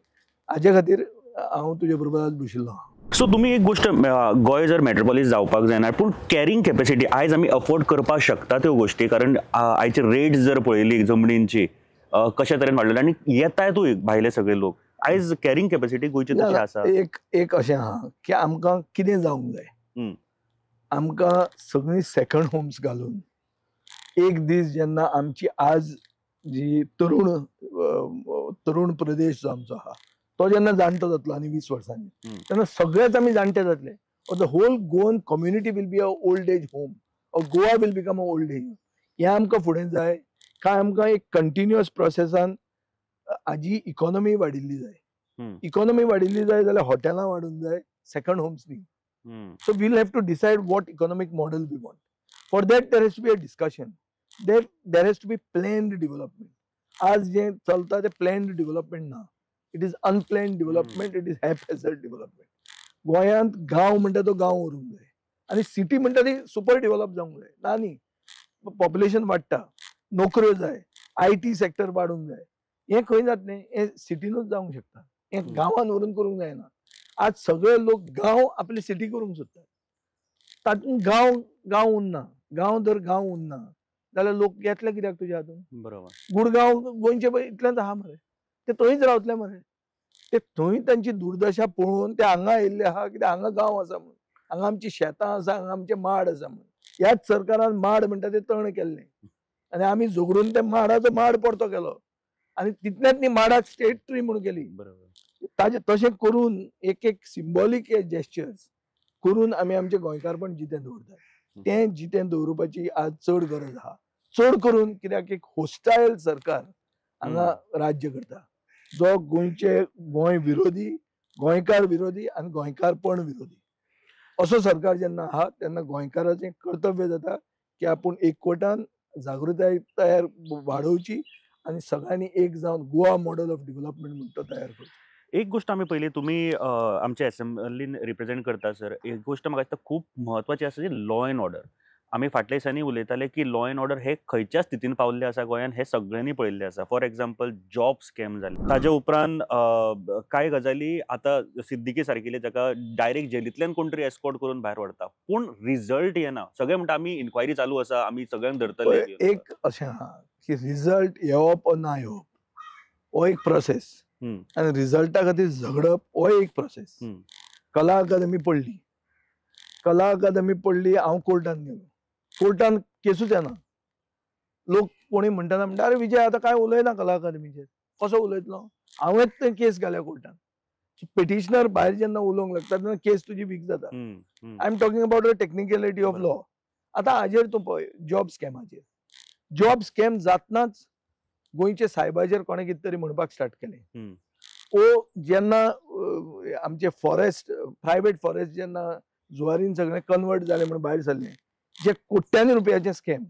हाजे खातीर हांव तुजे बरोबर आज बशिल्लो. सो तुमी एक गोश्ट, गोंय जर मेट्रोपोलीस जावपाक जायना पूण कॅरिंग कॅपेसिटी आयज आमी अफोर्ड करपाक शकता त्यो गोश्टी, कारण आयचे रेट्स जर पळयली जमनींची कशा तरेन वाडलेले आनी येतातूय भायले सगळे लोक, आयज कॅरिंग कॅपेसिटी गोंयची तशी आसा. एक एक अशें आहा की आमकां कितें जावंक जाय, आमकां सगळीं सेकंड होम्स घालून एक दीस जेन्ना आमची आज जी तरुण तरुण प्रदेश जो आमचो आहा तो जेन्ना जाणटो जातलो आनी 20 वर्सांनी तेन्ना सगळेच आमी जाणटे जातले. The whole Goan community will be a old age home or Goa will become a old age. हें आमकां फुडें जाय काय आमकां एक कंटिन्युअस प्रोसेसान आजी इकॉनॉमी वाडिल्ली जाय. इकॉनॉमी वाडिल्ली जाय जाल्यार हॉटेलां वाडूंक जाय, सेकंड होम्स न्ही. So we'll have to decide what economic model we want. For that there has to be a discussion, there has to be planned development. आज जे चलता ते प्लॅन्ड डेव्हलपमेंट ना, it is unplanned development, it is haphazard development. गोंयांत गांव म्हणटा तो गांव उरूंक जाय आनी सिटी म्हणटा ती सुपर डेव्हलप जावंक जाय ना. न्ही, पॉप्युलेशन वाडटा, नोकऱ्यो जाय, IT sector वाडूंक जाय. हें खंय जातलें? हें सिटीनूच जावंक शकता, हें गांवान व्हरून करूंक जायना. आज सगळे लोक गांव आपली सिटी करूंक सोदतात, तातूंत गांव गांव उरना. गांव जर गांव उरना जाल्यार लोक येतले कित्याक तुज्या हातून? बरोबर. गुडगांव गोंयचे इतलेंच आहा मरे, ते थंयच रावतले मरे. ते थंय तांची दुर्दशा पळोवन ते हांगा आयिल्ले आहा, कित्याक हांगा गांव आसा म्हणून, हांगा आमची शेतां आसा, हांगा आमचे माड आसा म्हणून. ह्याच सरकारान माड म्हणटा ते तण केल्लें आनी आमी झगडून ते माडाचो माड परतो केलो आनी तितल्यात न्ही माडाक स्टेट ट्री म्हणून केली. बरोबर. ताजे तशें करून एक एक सिंबॉलीक जेस्चर्स करून आमी आमचें गोंयकारपण जितें दवरतात. तें जितें दवरुपाची आज चड गरज आहा, चड करून कित्याक एक होस्टायल सरकार हांगा राज्य करता, जो गोंयचे गोंय विरोधी, गोंयकार विरोधी आनी गोंयकारपण विरोधी असो सरकार जेन्ना आहा तेन्ना गोंयकाराचें कर्तव्य जाता की आपूण एकवटान जागृताय तयार वाडोवची आनी सगळ्यांनी एक जावन गोवा मॉडल ऑफ डिव्हलपमेंट म्हणटा तो तयार करचो. एक गोष्ट आमी पयली, तुमी आमच्या एसेंब्लीन रिप्रेझेंट करता सर, एक गोष्ट म्हाका दिसता खूब म्हत्वाची आसा, जी लॉ एंड ऑर्डर. आमी फाटल्या दिसांनी उलयताले की लॉ एंड ऑर्डर हे खंयच्या स्थितीन पावल्ले आसा गोंयान हे सगळ्यांनी पळयल्लें आसा. फॉर एग्जाम्पल जॉब स्कॅम जाले, ताजे उपरांत कांय गजाली आतां सिद्दीकी सारकिले जाका डायरेक्ट जेलींतल्यान कोण तरी एस्कॉर्ट करून भायर व्हरता, पूण रिजल्ट येना. सगळे म्हणटा आमी इन्क्वायरी चालू आसा, आमी सगळ्यांक धरतले. एक अशें आहा की रिजल्ट येवप ना येवप हो एक प्रोसेस आनी रिजल्टा खातीर झगडप हो एक प्रोसेस. कला अकादमी पडली, कला अकादमी पडली, हांव कोर्टान गेलो, कोर्टान केसूच येना. लोक कोणी म्हणटाना म्हणटा अरे विजय आतां कांय उलयना कला अकादमीचेर, कसो उलयतलो? हांवेंच ते केस घाल्या कोर्टान. पिटिशनर भायर जेन्ना उलोवंक लागता तेन्ना केस तुजी वीक जाता. I am talking about the technicality of law. आतां हाजेर तूं पळय, जॉब स्कॅमाचेर, जॉब स्कॅम जातनाच गोंयचे सायबाचेर कोणें कितें तरी म्हणपाक स्टार्ट केलें. ओ जेन्ना आमचे फॉरेस्ट, प्रायवेट फॉरेस्ट जेन्ना जुवारीन सगळें कन्वर्ट जालें म्हूण भायर सरलें, जे कोट्यांनी रुपयाचे स्कॅम,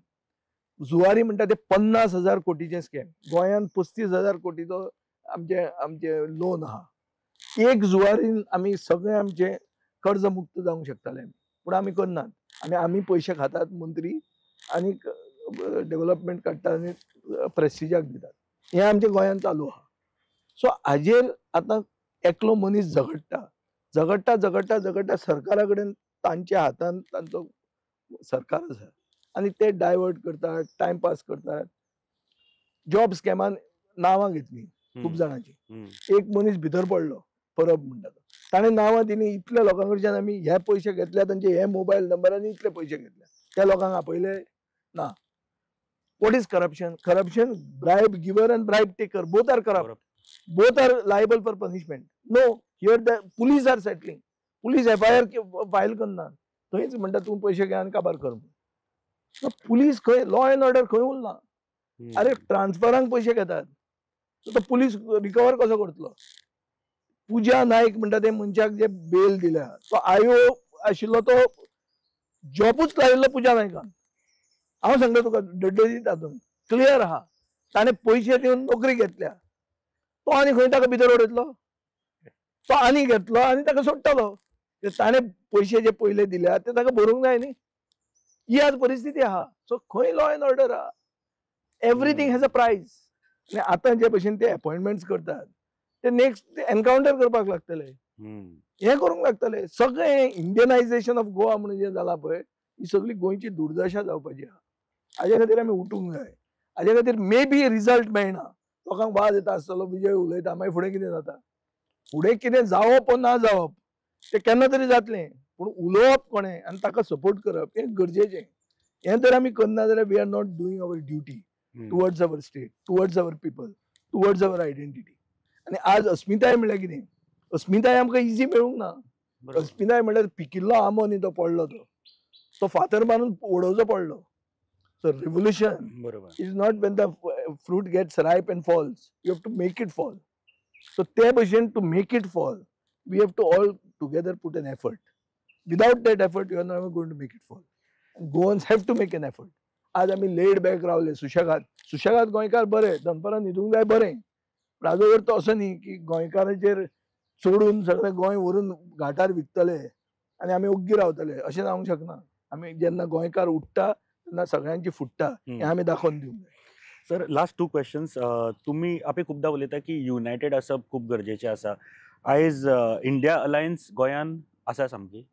जुवारी म्हणटा ते 50,000 कोटीचे स्कॅम, गोंयान 35,000 कोटीचो आमचे आमचे लोन आहा. एक जुवारीन आमी सगळे आमचे कर्ज मुक्त जावंक शकताले, पूण आमी करनात. आनी आमी पयशे खातात मंत्री आनी डेव्हलपमेंट काडटात आनी प्रेस्टिजाक दितात. हें आमच्या गोंयांत चालू आहा. सो हाजेर आतां एकलो मनीस झगडटा झगडटा झगडटा झगडटा सरकारा कडेन, तांच्या हातान तांचो सरकार आसा आनी ते डायवर्ट करतात, टायमपास करतात. जॉब स्कॅमान नांवां घेतली खूब जाणांची, एक मनीस भितर पडलो परब म्हणटा तो, ताणें नांवां दिली, इतल्या लोकां कडच्यान आमी हे पयशे घेतल्या, तांचे हे मोबायल नंबर आनी इतले पयशे घेतले, त्या लोकांक आपयले ना. What is corruption? Corruption, bribe giver and bribe taker both are corrupt, both are liable for punishment. No, here the police are settling. Police FIR file करना, थंयच म्हणटा तूं पयशे घे आनी काबार कर. पुलीस खंय, लॉ एंड ऑर्डर खंय उरला? अरे ट्रान्सफरांक पयशे घेतात, तो पुलीस रिकवर कसो करतलो? पूजा नायक म्हणटा ते मनशाक जे बेल दिल्या, तो आयो आशिल्लो, तो जॉबूच लायिल्लो पूजा नायकान. हांव सांगता तुका डड्डे तातूंत क्लियर आहा, ताणें पयशे दिवन नोकरी घेतल्या, तो आनी खंय ताका भितर उडयतलो? तो आनी घेतलो आनी ताका सोडटलो. ताणें पयशे जे पयले दिल्या ते ताका भरूंक जाय न्ही. ही आज परिस्थिती आहा. सो खंय लॉ एंड ऑर्डर आहा? Everything has a price. आनी आतां जे भशेन ते अपॉयंटमेंट्स करतात ते नेक्स्ट एनकावंटर करपाक लागतले, हें करूंक लागतले. सगळें इंडियनायझेशन ऑफ गोवा म्हणून जें जालां पळय, ही सगळी गोंयची दुर्दशा जावपाची आहा. हाजे खातीर आमी उठूंक जाय. हाजे खातीर मे बी रिजल्ट मेळना, लोकांक वाज येता आसतलो, विजय उलयता, मागीर फुडें कितें जाता? फुडें कितें जावप वो ना जावप तें केन्ना तरी जातलें, पूण उलोवप कोणें आनी ताका सपोर्ट करप हें गरजेचें. हें जर आमी करना जाल्यार we are not doing our duty towards our state, towards our people, towards our identity. आनी आज अस्मिताय म्हणल्यार कितें? अस्मिताय आमकां इजी मेळूंक ना. अस्मिताय म्हणल्यार पिकिल्लो आंबो न्ही, तो पडलो, तो फातर मारून उडोवचो पडलो. So revolution is not when the fruit gets ripe and falls, you have to make it fall. So ते भशेन to make it fall we have to all together put an effort. Without that effort you are not going to make it fall. Goans have to make an effort. आज आमी lead back रावले सुशेगाद, सुशेगाद गोंयकार बरे, दनपारां न्हिदूंक जाय बरें, पूण हाजो अर्थ असो न्ही की गोंयकाराचेर चडून सगळें गोंय व्हरून घाटार विकतले आनी आमी ओग्गी रावतले, अशें जावंक शकना. आमी जेन्ना गोंयकार उठ्ठा तेन्ना सगळ्यांची फुट्टा, हें आमी दाखोवन दिवंक जाय. Sir, last two questions. तुमी आपे खुबदां उलयता की युनायटेड आसप खूब गरजेचें आसा. आयज इंडिया अलायन्स गोंयान आसा सामकी?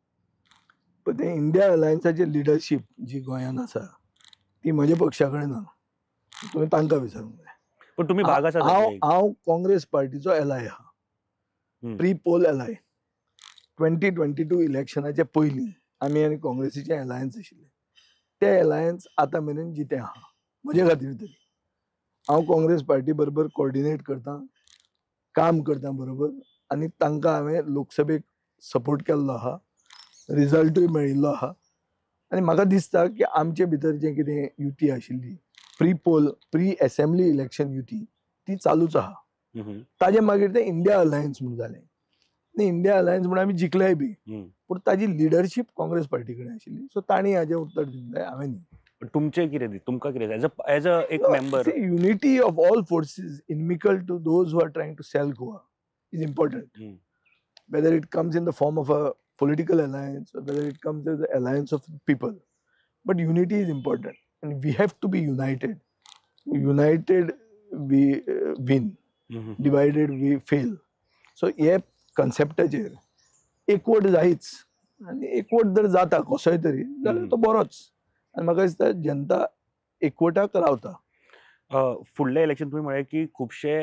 पण ते इंडिया अलायन्साची लिडरशीप जी गोंयान आसा ती म्हज्या पक्षा कडेन ना, तुवें तांकां विचारूंक जाय. पण तुमी भाग आसा. हांव काँग्रेस पार्टीचो एलाय आहा, प्री पोल एलाय. 2022 इलेक्शनाच्या पयलीं आमी आनी काँग्रेसीचे एलायन्स आशिल्ले, ते एलायन्स आतां मेरेन जितें आहा म्हजे खातीर तरी. हांव काँग्रेस पार्टी बरोबर कोऑर्डिनेट करता, काम करता बरोबर, आनी तांकां हांवें लोकसभेक सपोर्ट केल्लो आहा, रिजल्टूय मेळिल्लो आहा. आनी म्हाका दिसता की आमचे भितर जें कितें युती आशिल्ली pre poll pre assembly election युती ती चालूच आहा. ताजे मागीर ते इंडिया अलायन्स म्हूण जालें आनी इंडिया अलायन्स म्हूण आमी जिखलेय बी, पूण ताजी लिडरशीप काँग्रेस पार्टी कडेन आशिल्ली. सो तांणी हाजें उत्तर दिवंक जाय, हांवें न्ही. तुमचें कितें, तुमकां कितें एज अ एक member? Unity of all forces inimical to those who are trying to sell Goa is important. Whether it comes in the form of a political alliance or whether it comes as the alliance of people, but unity is important and we have to be united. United we win, divided we fail. So हे कन्सेप्टाचेर एकवट जायच, आनी एकवट जर जाता कसोय तरी जाल्यार तो बरोच. आनी म्हाका दिसता जनता एकवटाक रावता. फुडलें इलेक्शन तुमी म्हळें की खुबशे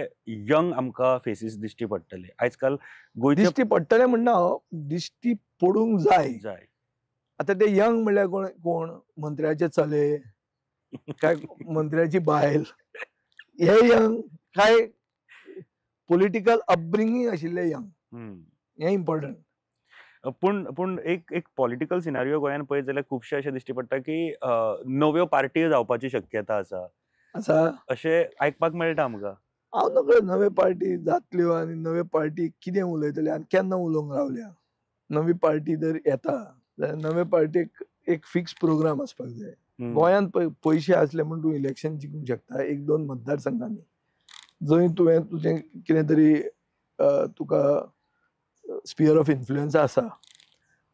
यंग आमकां फेसीस दिश्टी पडटले आयज काल गोंयचे. दिश्टी पडटले म्हणना, हांव दिश्टी पडूंक जाय. आतां ते यंग म्हणल्यार कोण? कोण मंत्र्याचे चले काय मंत्र्याची बायल हे यंग, काय पॉलिटिकल अपब्रिंगींग आशिल्ले यंग, हें इम्पॉर्टंट. पूण पूण एक एक पॉलिटिकल सिनारियो गोंयान पळयत जाल्यार खुबशे अशें दिश्टी पडटा की नव्यो पार्टी जावपाची शक्यता आसा आसा अशें आयकपाक मेळटा आमकां. हांव नकळो नवे पार्टी जातल्यो आनी नवे पार्टी कितें उलयतले आनी केन्ना उलोवंक रावल्या. नवी पार्टी जर येता जाल्यार नवे पार्टीक एक फिक्स प्रोग्राम आसपाक जाय. गोंयांत पयशे आसले म्हूण तूं इलेक्शन जिखूंक शकता एक दोन मतदारसंघांनी, जंय तुवें तुजें कितें तरी तुका स्पियर ऑफ इन्फ्लुयन्स आसा.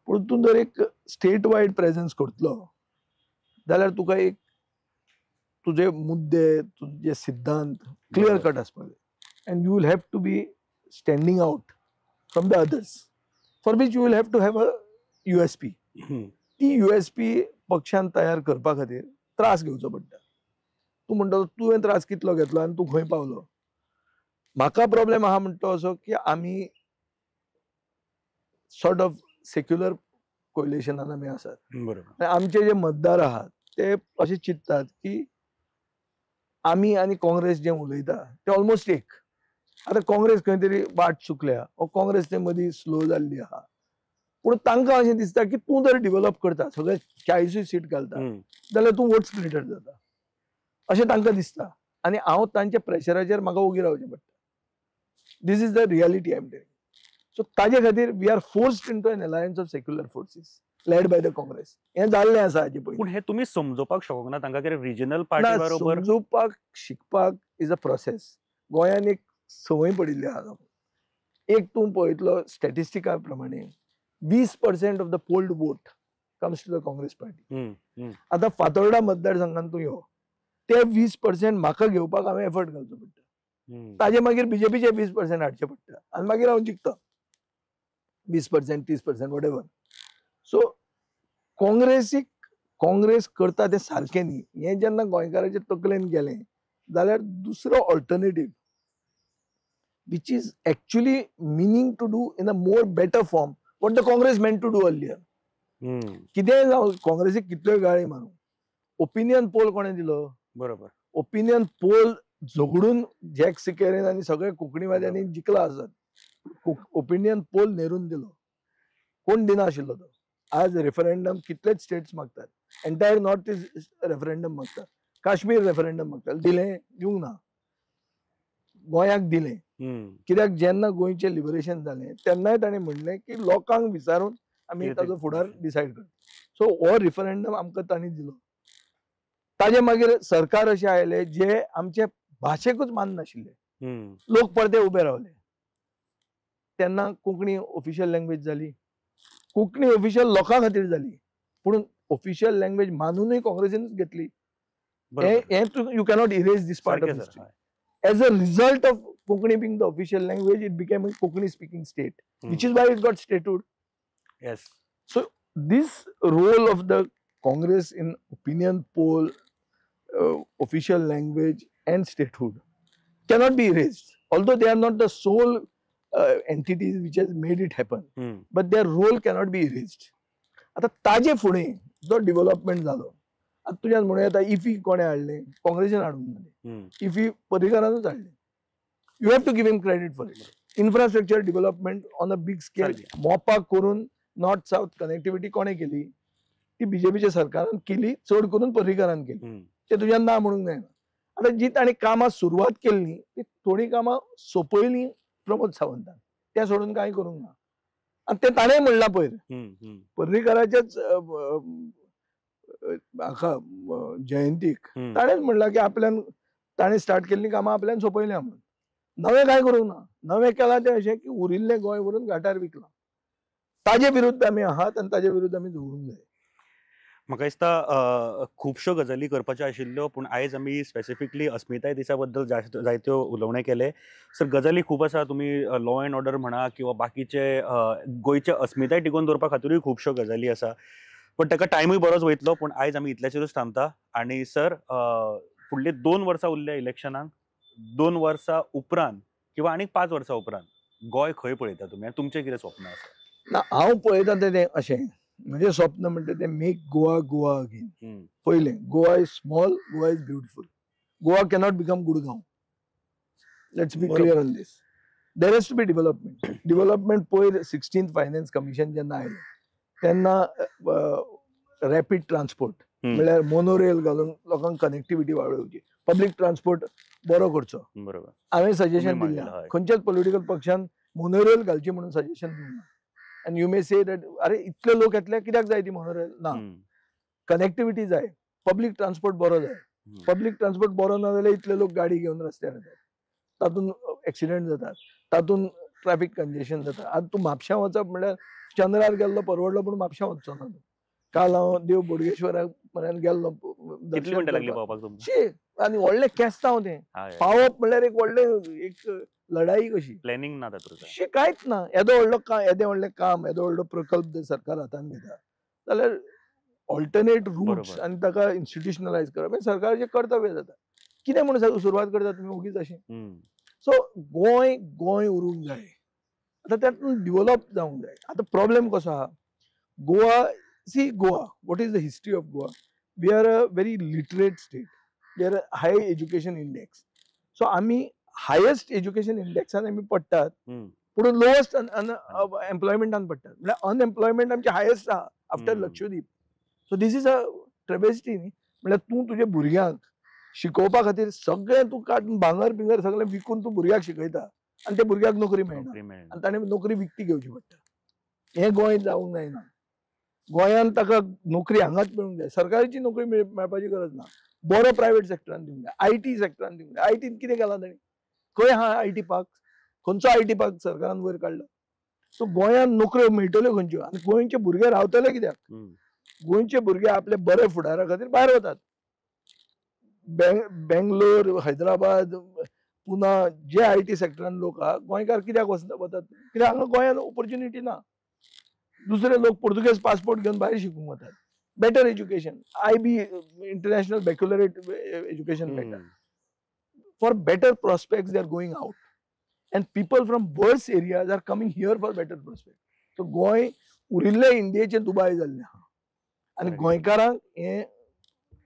पूण तूं जर एक स्टेट वायड प्रेजन्स करतलो जाल्यार तुका एक तुजे मुद्दे, तुजे सिद्धांत क्लियर कट आसपाक जाय. And you will have to be standing out from the others, for which you will have to have a USP. ती USP पक्षान तयार करपा खातीर त्रास घेवचो पडटा. तूं म्हणटा तुवें त्रास कितलो घेतलो आनी तूं खंय पावलो. म्हाका प्रॉब्लेम आहा म्हणटा तो असो की आमी सॉर्ट ऑफ सेक्युलर कोयलेशनान आमी आसात. बरोबर. आनी आमचे जे मतदार आहात ते अशें चिंततात की आमी आनी काँग्रेस जें उलयता ते ऑलमोस्ट एक. आतां काँग्रेस खंय तरी वाट चुकल्या वो काँग्रेस ते मदीं स्लो जाल्ली आहा, पूण तांकां अशें दिसता की तूं जर डिवेलप करता सगळे 40 सीट घालता जाल्यार तूं वोट स्प्लिटर जाता अशें तांकां दिसता. आनी हांव तांच्या प्रेशराचेर म्हाका ओगी रावचें पडटा. This is the reality I am telling. So ताजे खातीर we are forced into an alliance of secular forces led by the Congress. हें जाल्लें आसा हाजे पयलीं. पूण हें तुमी समजोवपाक शकना तांकां कित्याक रिजनल पार्टी बरोबर समजोवपाक शिकपाक is a process. गोंयान एक संवय पडिल्ली आहा. एक तूं पळयतलो स्टॅटिस्टिका प्रमाणे 20% of the polled vote comes to the Congress party. आतां फातोर्डा मतदारसंघान तूं यो, ते 20% म्हाका घेवपाक हांवें एफर्ट घालचो पडटा. ताजे मागीर बीजेपीचे 20% हाडचे पडटा आनी मागीर हांव जिखता 20% 30% what ever. सो काँग्रेसीक काँग्रेस करता तें सारकें न्ही हें जेन्ना गोंयकाराच्या तकलेन गेलें जाल्यार दुसरो alternative which is actually meaning to do in a more better form what the Congress meant to do earlier. कितेंय जावं, काँग्रेसीक कितल्योय गाळी मारूं, ओपिनियन पोल कोणें दिलो? बरोबर. ओपिनियन पोल झगडून जॅक सिकेरीन आनी सगळे कोंकणीवाद्यांनी जिखला आसत. ओपिनियन पोल नेरून दिलो, कोण दिना आशिल्लो तो. आज रेफरंडम कितलेच स्टेट्स मागतात, एंटायर नॉर्थ ईस्ट रेफरंडम मागतात, काश्मीर रेफरंडम मागतात, दिलें? दिवंक ना. गोंयाक दिलें. कित्याक जेन्ना गोंयचें लिबरेशन जालें तेन्नाय ताणें म्हणलें की लोकांक विचारून आमी ताजो फुडार डिसायड करता. सो हो रिफरंडम आमकां तांणी दिलो. ताजे मागीर सरकार अशें आयलें जे आमचे भाशेकूच माननाशिल्ले. लोक परते उबे रावले. तेन्ना कोंकणी ऑफिशियल लँग्वेज जाली. कोंकणी ऑफिशियल लोकां खातीर जाली, पूण ऑफिशियल लँग्वेज मानुनूय काँग्रेसीनूच घेतली. हें you cannot erase this part of history. As a result of Konkani being the official language, it became a Konkani speaking state, which is why it got statehood. Yes. So this role of the Congress in opinion poll, official language and statehood cannot be erased. Although they are not the sole entities which has made it happen, but their role cannot be erased. आता ताजे फुडें जो development जालो, आतां तुज्यान म्हणूं येता इफी कोणें हाडलें? काँग्रेसीन हाडूंक ना, इफी पर्रीकारानूच हाडलें. You have to give him credit for it. Infrastructure development on a big scale Mopa करून नॉर्थ सावथ कनेक्टिविटी कोणें केली? ती बीजेपीच्या सरकारान केली, चड करून पर्रीकारान केली. ते तुज्यान ना म्हणूंक जायना. आतां जी ताणें कामां सुरवात केल्ली ती थोडीं कामां सोंपयलीं प्रमोद सावंतान, तें सोडून कांय करूंक ना. आनी तें ताणें म्हणलां पयर पर्रीकाराच्याच हाका जयंतीक ताणेंच म्हणलां की आपल्यान ताणें स्टार्ट केल्लीं कामां आपल्यान सोंपयल्या म्हणून. नवें कांय करूंक ना. नवें केलां तें अशें की उरिल्लें गोंय व्हरून घाटार विकलां. ताजे विरुद्ध आमी आहात आनी ताजे विरुद्ध आमी झगडूंक जाय. म्हाका दिसता खुबश्यो गजाली करपाच्यो आशिल्ल्यो, पूण आयज आमी स्पेसिफिकली अस्मिताय दिसा बद्दल जायत्यो उलोवणें केलें. सर गजाली खूब आसा, तुमी लॉ एंड ऑर्डर म्हणा किंवा बाकीचे गोंयचे अस्मिताय टिकोवन दवरपा खातीरूय खुबश्यो गजाली आसा, पण ताका टायमूय बरोच वयतलो. पूण आयज आमी इतल्याचेरूच थांबता. आनी सर फुडली 2 वर्सां उरल्या इलेक्शनाक, 2 वर्सां उपरांत किंवा आनीक 5 वर्सां उपरांत गोंय खंय पळयता तुमी आनी तुमचें कितें स्वप्न आसा? ना, हांव पळयता तें अशें, म्हणजे स्वप्न म्हणटा तें मेक गोवा गोवा अगेन. पयलें, Goa is small, Goa is beautiful. Goa cannot become Gurgaon. Let's be clear on this. There has to be development. Development पयर 16th finance commission जेन्ना आयलें तेन्ना रॅपीड ट्रान्सपोर्ट म्हणल्यार मोनोरेल घालून लोकांक कनेक्टिविटी वाडोवची, पब्लीक ट्रान्सपोर्ट बरो करचो. बरोबर, हांवें सजेशन दिल्लें, खंयच्याच पॉलिटिकल पक्षान मोनोरेल घालची म्हणून सजेशन दिवंक ना. And you may say that अरे इतले लोक येतले कित्याक जाय ती मोनोरेल? ना, कनेक्टिविटी जाय, पब्लीक ट्रान्सपोर्ट बरो जाय. पब्लीक ट्रान्सपोर्ट बरो ना जाल्यार इतले लोक गाडी घेवन रस्त्यार येतात, तातूंत एक्सिडेंट जातात, तातूंत ट्रॅफिक कंजेशन जाता. आतां तूं म्हापश्यां वचप म्हणल्यार चंद्रार गेल्लो परवडलो, पूण म्हापश्यां वचचो ना तूं. काल हांव देव बोडगेश्वरा पर्यंत गेल्लो, कितली मिनटां लागली पावपाक तुमकां? शी, आनी व्हडलें केस्तांव तें पावप म्हणल्यार एक व्हडलें एक लढाई कशी, प्लॅनिंग ना तातूंत शी कांयच ना. येदो व्हडलो काम, येदें व्हडलें काम, येदो व्हडलो प्रकल्प जर सरकार हातान घेता जाल्यार ऑल्टरनेट रूट्स आनी ताका इन्स्टिट्युशनलायज करप हें सरकाराचें कर्तव्य जाता. कितें म्हणून सुरवात करता तुमी ओगीच अशें? सो गोंय गोंय उरूंक जाय, आतां तातूंत डिवलप जावंक जाय. आतां प्रॉब्लेम कसो आहा, Goa, see Goa, what is the history of Goa? We are a very literate state, we are a high education index. So आमी हायेस्ट एज्युकेशन इंडेक्सान आमी पडटात, पूण लोएस्ट एम्प्लॉयमेंटान पडटात. म्हणल्यार अनएम्प्लॉयमेंट आमची हायेस्ट आहा after Lakshadweep. So this is a travesty न्ही. म्हणल्यार तूं तुज्या भुरग्यांक शिकोवपा खातीर सगळें तूं काडून भांगर बिंगर सगळें विकून तूं भुरग्याक शिकयता आनी त्या भुरग्याक नोकरी मेळना आनी ताणें नोकरी विकती घेवची पडटा. हें गोंय जावंक जायना. गोंयांत ताका नोकरी हांगाच मेळूंक जाय, सरकाराची नोकरी मेळपाची गरज ना. बरो प्रायवेट सेक्टरान दिवंक जाय, IT सेक्टरान दिवंक जाय. आयटीन कितें केलां ताणें? खंय आहा IT park? खंयचो IT park सरकारान वयर काडलो? सो गोंयांत नोकऱ्यो मेळटल्यो खंयच्यो? आनी गोंयचे भुरगे रावतले कित्याक? गोंयचे भुरगे आपले बरे फुडारा खातीर भायर वतात. बेंगलोर, हैदराबाद, पुना जे IT सेक्टरान लोक आहा, गोंयकार कित्याक वतात? कित्याक हांगा गोंयांत ऑपॉर्च्युनिटी ना. दुसरे लोक पुर्तुगेज पासपोर्ट घेवन भायर शिकूंक वतात, better education, IB international baccalaureate education मेळटा. For better prospects they are going out, and people from worse areas are coming here for better prospects. So Goa उरिल्ले इंडियेचे दुबाय जाल्ले आहा आनी गोंयकारांक हें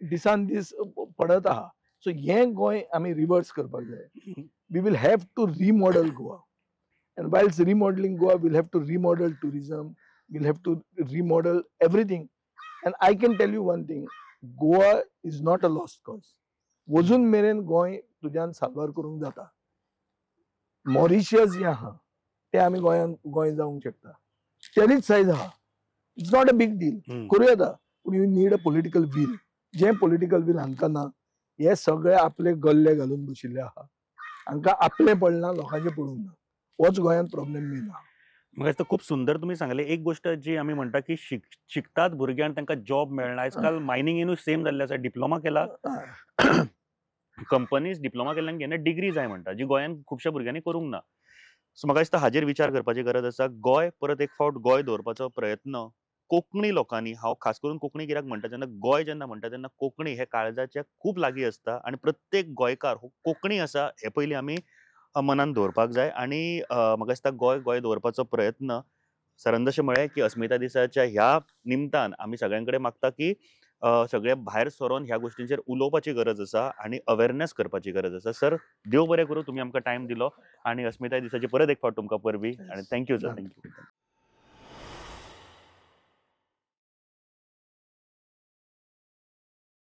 दिसान दीस पडत आहा. सो हें गोंय आमी रिवर्स करपाक जाय. We will have to remodel Goa, and whilst remodelling Goa we'll have to remodel tourism, we'll have to remodel everything. And I can tell you one thing, Goa is not a lost cause. वजून मेरेन गोंय तुज्यान साल्वार करूंक जाता. Mauritius जें आहा तें आमी गोंयांत गोंय जावंक शकता, तेरीच सायज आहा. It's not a big deal, करूं येता, पूण you need a political will. जें पॉलिटिकल will हांकां ना, हे सगळे आपले गल्ले घालून बशिल्ले आहा. हांकां आपलें पडना, लोकांचें पडूंक ना. होच गोंयांत प्रॉब्लेम मेन आहा. म्हाका दिसता खूब सुंदर तुमी सांगलें. एक गोश्ट जी आमी म्हणटा की शिकतात भुरगे आनी तांकां जॉब मेळना. आयज काल मायनिंगेनूय सेम जाल्लें आसा. डिप्लोमा केला, कंपनीज डिप्लोमा केल्ल्यान घेना, डिग्री जाय म्हणटा, जी गोंयांत खुबश्या भुरग्यांनी करूंक ना. सो म्हाका दिसता हाजेर विचार करपाची गरज आसा. गोंय परत एक फावट गोंय दवरपाचो प्रयत्न कोंकणी लोकांनी, हांव खास करून कोंकणी कित्याक म्हणटा, जेन्ना गोंय जेन्ना म्हणटा तेन्ना कोंकणी हे काळजाच्या खूब लागीं आसता आनी प्रत्येक गोंयकार हो कोंकणी आसा हें पयलीं आमी मनान दवरपाक जाय. आनी म्हाका दिसता गोंय गोंय दवरपाचो प्रयत्न सरान जशें म्हळें की अस्मिता दिसाच्या ह्या निमतान आमी सगळ्यां कडेन मागता की सगळे भायर सरोन ह्या गोश्टींचेर उलोवपाची गरज आसा आनी अवेरनेस करपाची गरज आसा. सर, देव बरें करूं, तुमी आमकां टायम दिलो आनी अस्मिताय दिसाची परत एक फावट तुमकां परबी आनी thank you sir. Thank you.